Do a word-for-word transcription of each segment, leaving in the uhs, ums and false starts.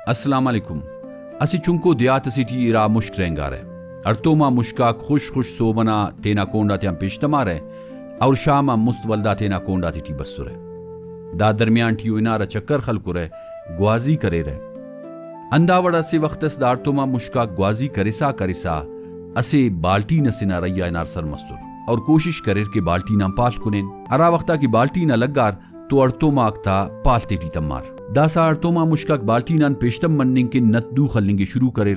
السلام علیکم۔ اسہ چنکو دیہات اسے ٹی ارا مشک رہینگارہ۔ ہڑتوم آ مشک آک خوش خوش سہب ئنا تینا کونڈ آتیان پیش تمارہ اور شام آن مست ولدا تینا کونڈ آتے ٹی بسرہ۔ دا درمیان ٹی او ہنارہ چکر خلکرہ، گوازی کریرہ۔ ہندا وڑ اسہ وخت اس دا ہڑتوم آ مشک آک گوازی کرسا کرسا اسہ بالٹین اسے نا رہی آ ہنار سر مسر اور کوشش کریر کہ بالٹین آن پال کنین۔ ہرا وخت آ کہ بالٹین آ لگار تو ہڑتوم آک تا پال تیٹی تمار۔ داسہ ہڑتوم آ مشک آک بالٹین آن پیشتم مننگ کن نت دو خلنگ ءِ شروع کریر۔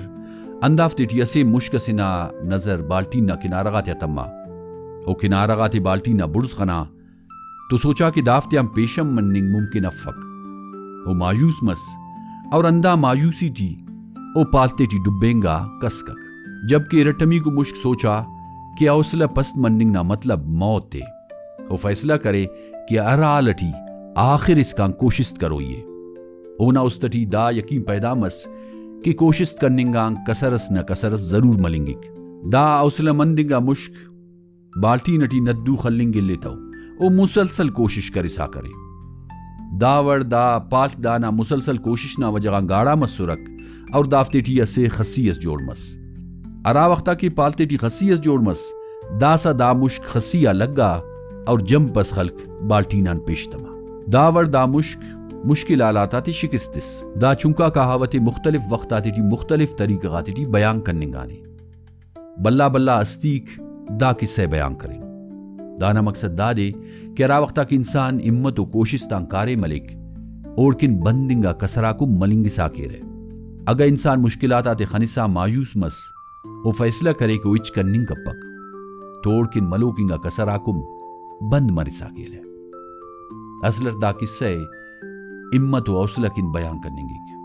ہندافتے ٹی اسہ مشک ئسے نا نظر بالٹین نا کنارہ غاتیا تما۔ او کنارہ غاتے بالٹین نا بڑز خنا تو سوچا کہ دافتیان پیشن مننگ ممکن افک۔ او مایوس مس اور ہندا مایوسی ٹی او پال تیٹی ڈبینگا کسکک۔ جبکہ ارٹمیکو مشک سوچا کہ حوصلہ پست مننگ نا مطلب موت ءِ۔ او فیصلہ کرے کہ ہر حال ٹی آخر اسکان کوشست کروئی ءِ۔ اونا است ٹی دا یقین پیدا مس کہ کوشست کننگ آن کسر اس نہ کسر اس ضرور ملنگک۔ دا حوصلہ مند انگا مشک بالٹین ٹی ندو خلنگ الیتو۔ او مسلسل کوشش کرسا کرے۔ دا وڑ دا پال دانا مسلسل کوشش نا وجہ غان گاڑا مسرک اور دافتے ٹی اسہ خسی اس جوڑ مس۔ ہرا وخت آ کہ پال تیٹی خسی اس جوڑ مس، داسہ دا مشک خسی آ لگا اور جمپ اس خلک بالٹین آن پیش تما۔ دا وڑ دا مشک مشکل حالات آتے شکست تس۔ دا چنکا کہاوت ءِ مختلف وخت آتے ٹی مختلف طریقہ غاتے ٹی بیان کننگانے۔ بھلا بھلا ہستیک دا قصہ ءِ بیان کرینو۔ دانا مقصد دادے کہ ہرا وخت آ کہ انسان ہمت و کوشست آن کاریم ہلیک، اوڑکن بند انگا کسر آک ہم ملنگسا کیرہ۔ اگہ انسان مشکلات آتے خنسا مایوس مس، او فیصلہ کرے کہ او ہچ کننگ کپک، تو اوڑکن ملوک انگا کسر آک ہم بند مرسا کیرہ۔ اصل اٹ دا قصہ ءِ ہمت و حوصلہ کن بیان کننگک۔